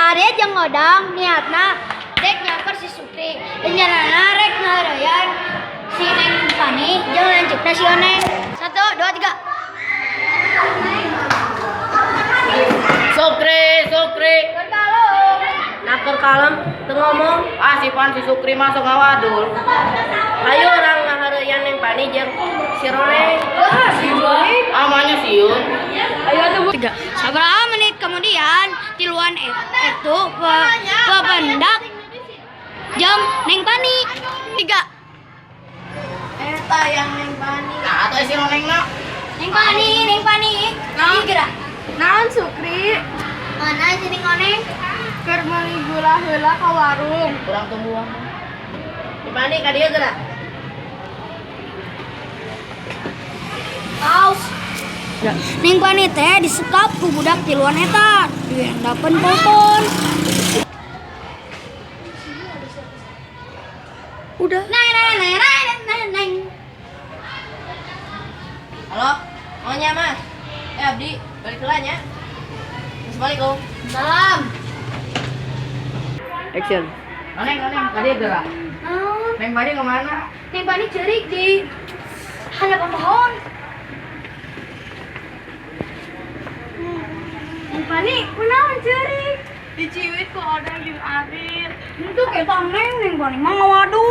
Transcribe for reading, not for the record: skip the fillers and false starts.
Aria jeung Odang niatna dek nyamper si Sukri. Rencanana rek ngaheureuyan si Neng Pani jeung lanceukna si Oneng. Satu, dua, tiga. Sukri, Sukri. Nah, keur kalem teu ngomong. Ah, si Pan si Sukri masuk ngawadul. Hayu urang ngaheureuyan Neng Pani jeung si Roneng. Amanya siun. Tiga. Sabaraha menit kemudian tiluan itu pependak jeung Neng Pani. Tiga. Eta yang Neng Pani. Nah, atau si Roneng na. Neng Pani, Neng Pani. Tiga. Naon, Sukri? Mana si Neng Oneng? Keur meuli gula heula ka warung. Kurang tumbuhan. Neng Pani ka dieu geura. Paus. Neng Pani teh disekap ku budak tiluan eta. Dihendapeun popon. Udah. Neng neng neng neng neng neng. Halo, mau nya, Mas? Eh, abdi balik heula nya. Assalamualaikum. Salam. Action. Neng, Neng, ka dieu geura. Naon? Neng Pani kemana? Neng Pani ceurik di handapan pohon. Neng Pani kunaon ceurik? Diciwit ku Odang jeung Arit. Itu kayak Neng, Neng Pani mah ngawadul.